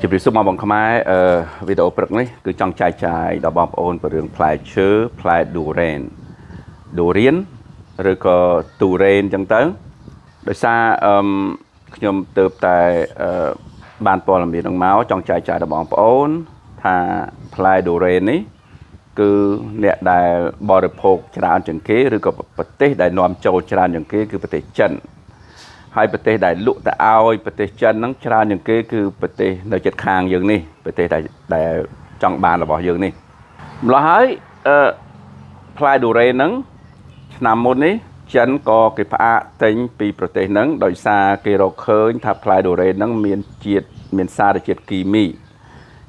ជម្រាបសួរបងប្អូនខ្មែរអឺវីដេអូព្រឹកនេះគឺចង់ចែកចាយដល់បងប្អូនពីរឿងផ្លែឈើផ្លែឌូរ៉េនឌូរៀនឬក៏ទូរ៉េនអញ្ចឹងទៅដោយសារអឺមខ្ញុំទៅតែអឺបានព័ត៌មាននឹងមកចង់ចែកចាយដល់បងប្អូនថាផ្លែឌូរ៉េននេះគឺអ្នកដែលបរិភោគច្រើនជាងគេឬក៏ប្រទេសដែលនាំចូលច្រើនជាងគេគឺប្រទេសចិន ហើយប្រទេសដែលលក់ទៅឲ្យប្រទេសចិនហ្នឹងច្រើនជាងគេគឺប្រទេសនៅជិតខាងយើងនេះប្រទេសដែលដែលចង់បានរបស់យើងនេះម្ល៉េះហើយអឺផ្លែដូរ៉េហ្នឹងឆ្នាំមុននេះចិនក៏គេផ្អាកទិញពីប្រទេសហ្នឹងដោយសារគេរកឃើញថាផ្លែដូរ៉េហ្នឹងមានជាតិមានសារជាតិគីមី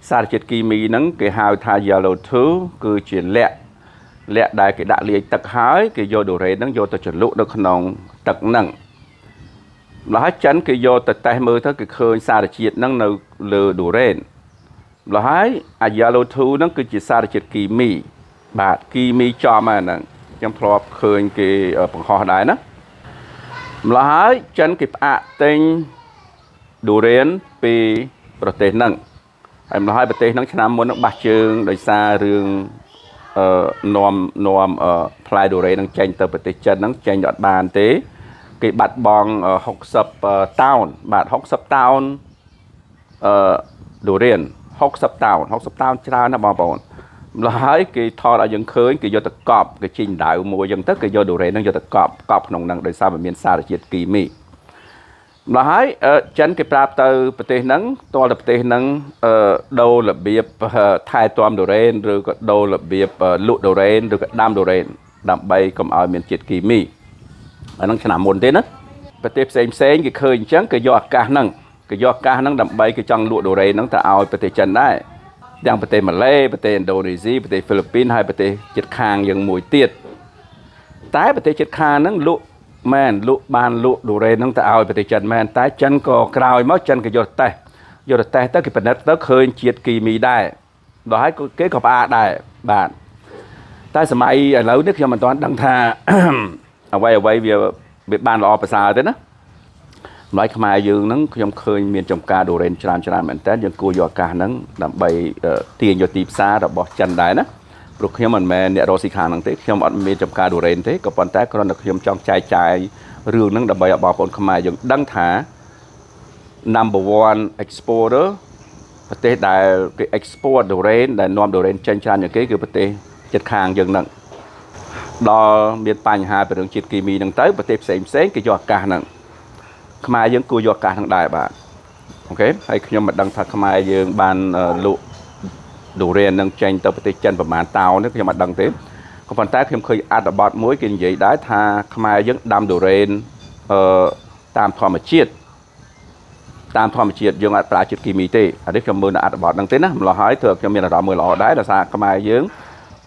សារជាតិគីមីហ្នឹងគេហៅថា yellow 2គឺជាលក្ខលក្ខដែលគេដាក់លាយទឹកហើយគេយកដូរ៉េហ្នឹងយកទៅជ្រលក់នៅក្នុងទឹកហ្នឹង ម្ល៉េះហើយចិនគេយកទៅតេស្តមើលទៅគេឃើញសារជាតិហ្នឹងនៅលើដូរ៉េនម្ល៉េះហើយអា yellow 2ហ្នឹងគឺជាសារជាតិគីមីបាទគីមីចំហ្នឹងខ្ញុំធ្លាប់ឃើញគេបង្ហោះដែរណាម្ល៉េះហើយចិនគេផ្អាកទិញដូរ៉េនពីប្រទេសហ្នឹងហើយម្ល៉េះហើយប្រទេសហ្នឹងឆ្នាំមុនហ្នឹងបាសជើងដោយសាររឿងអឺនាំនាំផ្លែដូរ៉េហ្នឹងចេញទៅប្រទេសចិនហ្នឹងចេញអត់បានទេ គេបាត់បង់60តោនបាទ60តោនអឺដូរៀន60តោន60តោនច្រើនណាស់បងប្អូនម្ល៉េះហើយគេថតឲ្យយើងឃើញគេយកទៅកប់គេជីងដៅមួយអញ្ចឹងទៅគេយកដូរ៉េនហ្នឹងយកទៅកប់កប់ក្នុងហ្នឹងដោយសារវាមានសារជាតិគីមីម្ល៉េះហើយចិនគេប្រាប់ទៅប្រទេសហ្នឹងតលទៅប្រទេសហ្នឹងអឺដូររបៀបថែទាំដូរ៉េនឬក៏ដូររបៀបលក់ដូរ៉េនឬក៏ដាំដូរ៉េនដើម្បីកុំឲ្យមានជាតិគីមីអាហ្នឹងឆ្នាំមុនទេណាប្រទេសផ្សេងផ្សេងគេឃើញអញ្ចឹងគេយកឱកាសហ្នឹងគេយកឱកាសហ្នឹងដើម្បីគេចង់លក់ដូរ៉េហ្នឹងទៅឲ្យប្រទេសចិនដែរទាំងប្រទេសម៉ាឡេប្រទេសឥណ្ឌូនេស៊ីប្រទេសហ្វីលីពីនហើយប្រទេសជិតខាងយើងមួយទៀតតែប្រទេសជិតខាងហ្នឹងលក់មែនលក់បានលក់ដូរ៉េហ្នឹងទៅឲ្យប្រទេសចិនមែនតែចិនក៏ក្រោយមកចិនគេយកតេស្តយកទៅតេស្តទៅគេពិនិត្យទៅឃើញជាតិគីមីដែរដល់ហើយគេក៏ផ្អាកដែរបាទតែសម័យឥឡូវនេះខ្ញុំមិនទាន់ដឹងថា អ្វីអ្វីវាវាបានល្អប្រសើរទេណាម្ល៉េះខ្មែរយើងហ្នឹងខ្ញុំឃើញមានចំការដូរ៉េនច្រើនច្រើនមែនតើយើងគួរយកឱកាសហ្នឹងដើម្បីទាញយកទីផ្សាររបស់ចិនដែរណាព្រោះខ្ញុំមិនមែនអ្នករកស៊ីខាងហ្នឹងទេខ្ញុំអត់មានចំការដូរ៉េនទេក៏ប៉ុន្តែគ្រាន់តែខ្ញុំចង់ចែកចាយរឿងហ្នឹងដើម្បីឲ្យបងប្អូនខ្មែរយើងដឹងថា number 1 exporter ប្រទេសដែលគេ export ដូរ៉េនដែលនាំដូរ៉េនចេញច្រើនជាងគេគឺប្រទេសជិតខាងយើងហ្នឹងដល់មានបញ្ហាពីរឿងជាតិគីមីហ្នឹងទៅប្រទេសផ្សេងផ្សេងគេយកឱកាសហ្នឹងខ្មែរយើងគួរយកឱកាសហ្នឹងដែរបាទ OK ហើយខ្ញុំមិនដឹងថាខ្មែរយើងបានលក់ដូរ៉េននឹងចេញទៅប្រទេសចិនប្រហែលតោនទេខ្ញុំអត់ដឹងទេក៏ប៉ុន្តែខ្ញុំឃើញអត្ថបទមួយគេនិយាយដែរថាខ្មែរយើងដាំដូរ៉េនអឺតាមធម្មជាតិតាមធម្មជាតិយើងអត់ប្រើជាតិគីមីទេអានេះខ្ញុំមើលនៅអត្ថបទហ្នឹងទេណាម្ល៉េះហើយធ្វើឲ្យខ្ញុំមានអារម្មណ៍មួយល្អដែរដោយសារខ្មែរយើង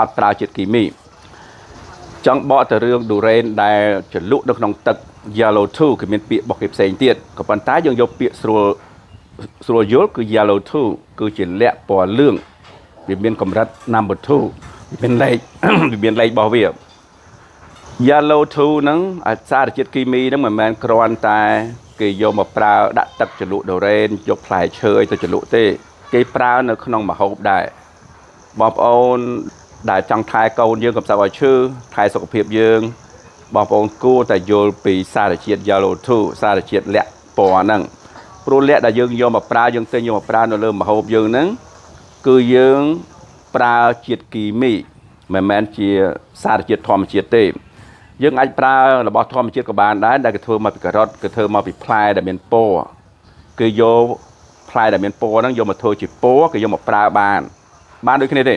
អត់ប្រើជាតិគីមីចង់បកទៅរឿងដូរ៉េនដែលជ្រលក់នៅក្នុងទឹក yellow 2គឺមានពាក្យរបស់គេផ្សេងទៀតក៏ប៉ុន្តែយើងយកពាក្យស្រួលស្រួលយល់គឺ yellow 2គឺជាលក្ខពណ៌លឿងវាមានកម្រិត number 2វាមានលេខ វាមានលេខរបស់វា yellow 2ហ្នឹងអាសារជាតិគីមីហ្នឹងមិនមែនគ្រាន់តែគេយកមកប្រើដាក់ទឹកជ្រលក់ដូរ៉េនយកផ្លែឈើអីទៅជ្រលក់ទេគេប្រើនៅក្នុងម្ហូបដែរបងប្អូនដែលចង់ថែកូនយើងកុំសូវឲ្យឈឺថែសុខភាពយើងបងប្អូនគួរតែយល់ពីសារជាតិ yellow 2សារជាតិលក្ខពណ៌ហ្នឹងព្រោះលក្ខដែលយើងយកមកប្រើយើងទិញយកមកប្រើនៅលើម្ហូបយើងហ្នឹងគឺយើងប្រើជាតិគីមីមិនមែនជាសារជាតិធម្មជាតិទេយើងអាចប្រើរបស់ធម្មជាតិក៏បានដែរដែលគេធ្វើមកពីការ៉ុតគេធ្វើមកពីផ្លែដែលមានពណ៌គេយកផ្លែដែលមានពណ៌ហ្នឹងយកមកធ្វើជាពណ៌គេយកមកប្រើបានបានដូចគ្នាទេ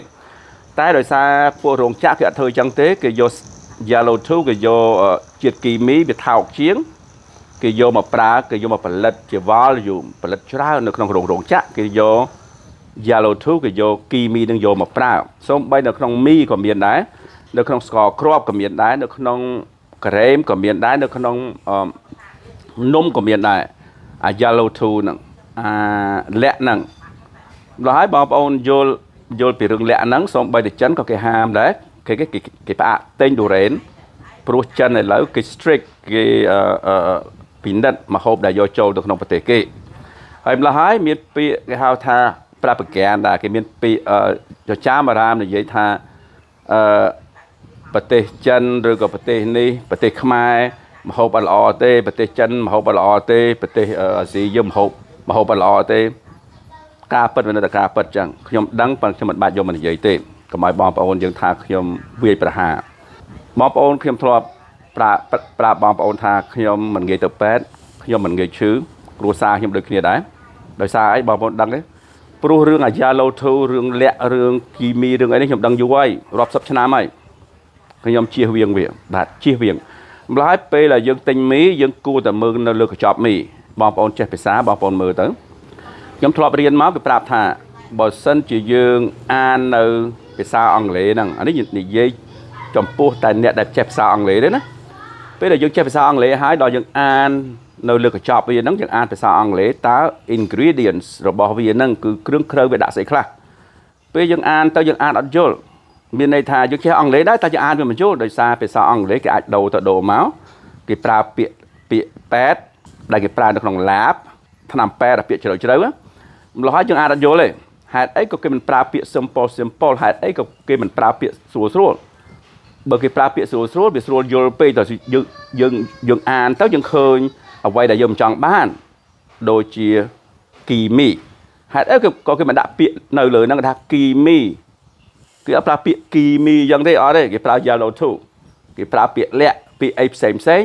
តែដោយសារពួករោងចក្រគេអត់ធ្វើអញ្ចឹងទេគេយក yellow 2គេយកជាតិគីមីវាថោកជាងគេយកមកប្រើគេយកមកផលិតជា volume ផលិតច្រើននៅក្នុងរោងចក្រគេយក yellow 2គេយកគីមីនឹងយកមកប្រើសូម្បីនៅក្នុងមីក៏មានដែរនៅក្នុងស្ករគ្រាប់ក៏មានដែរនៅក្នុងក្រែមក៏មានដែរនៅក្នុងនំក៏មានដែរអា yellow 2ហ្នឹងអាលក្ខហ្នឹងម្ល៉េះហើយបងប្អូនយល់យល់ពីរឿងលក្ខហ្នឹងសូម្បីតែចិនក៏គេហាមដែរគេគេគេផ្អាកទិញដូរ៉េនព្រោះចិនឥឡូវគេ strict គេពិនិត្យម្ហូបដែលយកចូលទៅក្នុងប្រទេសគេ ហើយម្ល៉េះហើយមានពាក្យគេហៅថា propaganda គេមានពាក្យចចាមអារាមនិយាយថាអឺប្រទេសចិនឬក៏ប្រទេសនេះប្រទេសខ្មែរម្ហូបអត់ល្អទេប្រទេសចិនម្ហូបអត់ល្អទេប្រទេសអាស៊ីយើងម្ហូបអត់ល្អទេការពិតវានៅតែការពិតចឹងខ្ញុំដឹងប៉ុន្តែខ្ញុំមិនបាច់យកមកនិយាយទេកុំឲ្យបងប្អូនយើងថាខ្ញុំវាយប្រហារបងប្អូនខ្ញុំធ្លាប់ប្រាប់ប្រាប់បងប្អូនថាខ្ញុំមិនងាយទៅពេទ្យខ្ញុំមិនងាយឈឺគ្រួសារខ្ញុំដូចគ្នាដែរដោយសារអីបងប្អូនដឹងទេព្រោះរឿងអាយ៉ាឡូ2រឿងលាក់រឿងគីមីរឿងអីនេះខ្ញុំដឹងយូរហើយរាប់សិបឆ្នាំហើយខ្ញុំជៀសវាងវាបាទជៀសវាងម្ល៉េះពេលដែលយើងទិញមីយើងគួរតែមើលនៅលើកញ្ចប់មីបងប្អូនចេះភាសាបងប្អូនមើលទៅខ្ញុំធ្លាប់រៀនមកគេប្រាប់ថាបើសិនជាយើងអាននៅភាសាអង់គ្លេសហ្នឹងអានេះនិយាយចំពោះតែអ្នកដែលចេះភាសាអង់គ្លេសទេណាពេលដែលយើងចេះភាសាអង់គ្លេសហើយដល់យើងអាននៅលើកញ្ចប់វាហ្នឹងយើងអានភាសាអង់គ្លេសតើ ingredients របស់វាហ្នឹងគឺគ្រឿងក្រៅវាដាក់ស្អីខ្លះពេលយើងអានទៅយើងអានអត់យល់មានន័យថាយើងចេះអង់គ្លេសដែរតែយើងអានវាមិនយល់ដោយសារភាសាអង់គ្លេសគេអាចដូរទៅដូរមកគេប្រើពាក្យពាក្យពេទ្យដែលគេប្រើនៅក្នុង lab ថ្នាំពេទ្យពាក្យជ្រៅជ្រៅម្ល៉េះហើយយើងអានអត់យល់ទេហេតុអីក៏គេមិនប្រើពាក្យ simple simple ហេតុអីក៏គេមិនប្រើពាក្យស្រួលស្រួលបើគេប្រើពាក្យស្រួលស្រួលវាស្រួលយល់ពេកតែយើងយើងយើងអានទៅយើងឃើញអ្វីដែលយើងមិនចង់បានដូចជាគីមីហេតុអីក៏គេមិនដាក់ពាក្យនៅលើហ្នឹងគេថាគីមីគេអត់ប្រើពាក្យគីមីអញ្ចឹងទេអត់ទេគេប្រើ yellow 2គេប្រើពាក្យលាក់ពាក្យអីផ្សេងផ្សេង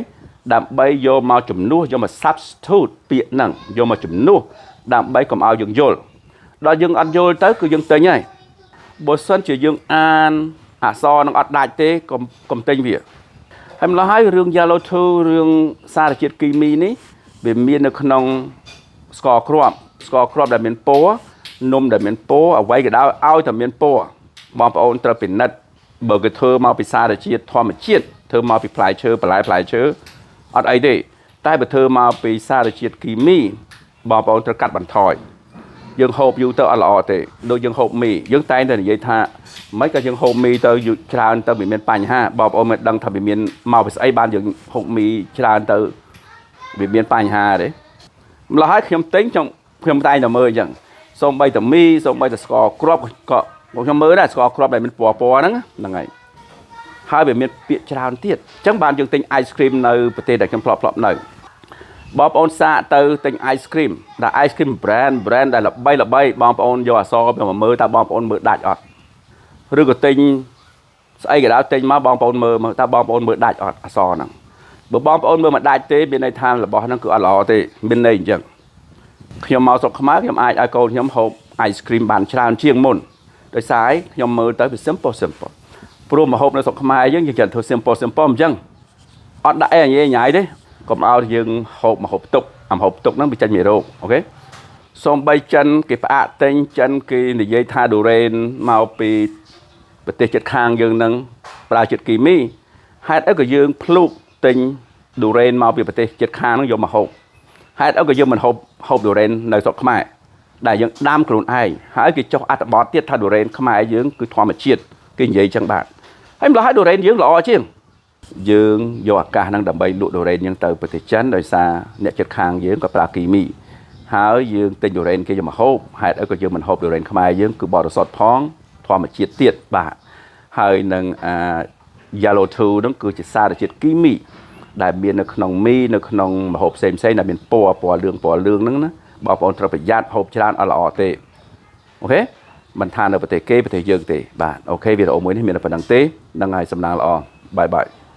ដើម្បីយកមកជំនួសយកមក substitute ពាក្យហ្នឹងយកមកជំនួសដើម្បីកុំឲ្យយើងយល់ដល់យើងអត់យល់ទៅគឺយើងទិញហើយបើសិនជាយើងអានអក្សរនឹងអត់ដាច់ទេកុំកុំទិញវាហើយម្ល៉េះហើយរឿង yellow 2រឿងសារជាតិគីមីនេះវាមាននៅក្នុងស្ករគ្រាប់ស្ករគ្រាប់ដែលមានពណ៌នំដែលមានពណ៌អ្វីក៏ដោយឲ្យតែមានពណ៌បងប្អូនត្រូវពិនិត្យបើគេធ្វើមកពីសារជាតិធម្មជាតិធ្វើមកពីផ្លែឈើបន្លែផ្លែឈើអត់អីទេតែបើធ្វើមកពីសារជាតិគីមីបងប្អូនត្រូវកាត់បន្ថយយើងហូបយូរទៅអត់ល្អទេដូចយើងហូបមីយើងតែងតែនិយាយថាមិនក៏យើងហូបមីទៅយូរច្រើនទៅវាមានបញ្ហាបងប្អូនមិនដឹងថាវាមានមកពីស្អីបានយើងហូបមីច្រើនទៅវាមានបញ្ហាទេម្ល៉េះហើយខ្ញុំទិញខ្ញុំខ្ញុំតែងតែមើលអញ្ចឹងសូម្បីតែមីសូម្បីតែស្ករគ្រាប់ក៏ខ្ញុំមើលដែរស្ករគ្រាប់ដែលមានពណ៌ពណ៌ហ្នឹងហ្នឹងហើយហើយវាមានពាក្យច្រើនទៀតអញ្ចឹងបានយើងទិញ ice cream នៅប្រទេសដែលខ្ញុំធ្លាប់ធ្លាប់នៅបងប្អូនសាកទៅទិញ ice cream ដែល ice cream brand brand ដែលល្បីល្បីបងប្អូនយកអក្សរមកមើលតើបងប្អូនមើលដាច់អត់ឬក៏ទិញស្អីក៏ដោយទិញមកបងប្អូនមើលមើលតើបងប្អូនមើលដាច់អត់អក្សរហ្នឹងបើបងប្អូនមើលមិនដាច់ទេមានន័យថារបស់ហ្នឹងគឺអត់ល្អទេមានន័យអញ្ចឹងខ្ញុំមកស្រុកខ្មែរខ្ញុំអាចឲ្យកូនខ្ញុំហូប ice cream បានច្រើនជាងមុនដោយសារខ្ញុំមើលទៅវា simple simple ព្រោះមកហូបនៅស្រុកខ្មែរយើងយើងចិត្តធ្វើ simple simple អញ្ចឹងអត់ដាក់អីញ៉ៃញ៉ៃទេកុំឲ្យយើងហូបមកហូបទុកអាហូបទុកហ្នឹងវាចេញមេរោគ OK សូម្បីចិនគេផ្អាកទិញចិនគេនិយាយថាដូរ៉េនមកពីប្រទេសជិតខាងយើងនឹងប្រើជាតិគីមីហេតុអីក៏យើងភ្លូកទិញដូរ៉េនមកពីប្រទេសជិតខាងហ្នឹងយកមកហូបហេតុអីក៏យើងមិនហូបហូបដូរ៉េននៅស្រុកខ្មែរដែលយើងដាំខ្លួនឯងហើយគេចុះអត្ថបទទៀតថាដូរ៉េនខ្មែរយើងគឺធម្មជាតិគេនិយាយចឹងបាទហើយម្ល៉េះហើយដូរ៉េនយើងល្អជាងយើងយកឱកាសហ្នឹងដើម្បីលក់ដូរ៉េនយើងទៅប្រទេសចិនដោយសារអ្នកជិតខាងយើងក៏ប្រើគីមីហើយយើងទិញដូរ៉េនគេយកមកហូបហេតុអីក៏យើងមិនហូបដូរ៉េនខ្មែរយើងគឺបរិសុទ្ធផងធម្មជាតិទៀតបាទហើយនឹងអា yellow 2ហ្នឹងគឺជាសារជាតិគីមីដែលមាននៅក្នុងមីនៅក្នុងម្ហូបផ្សេងផ្សេងដែលមានពណ៌ពណ៌លឿងពណ៌លឿងហ្នឹងណាបងប្អូនត្រូវប្រយ័ត្នហូបច្រើនអត់ល្អទេ OK មិនថានៅប្រទេសគេប្រទេសយើងទេបាទ OK វីដេអូមួយនេះមានតែប៉ុណ្្នឹងទេហ្នឹងហើយសំណាងល្អ bye bye.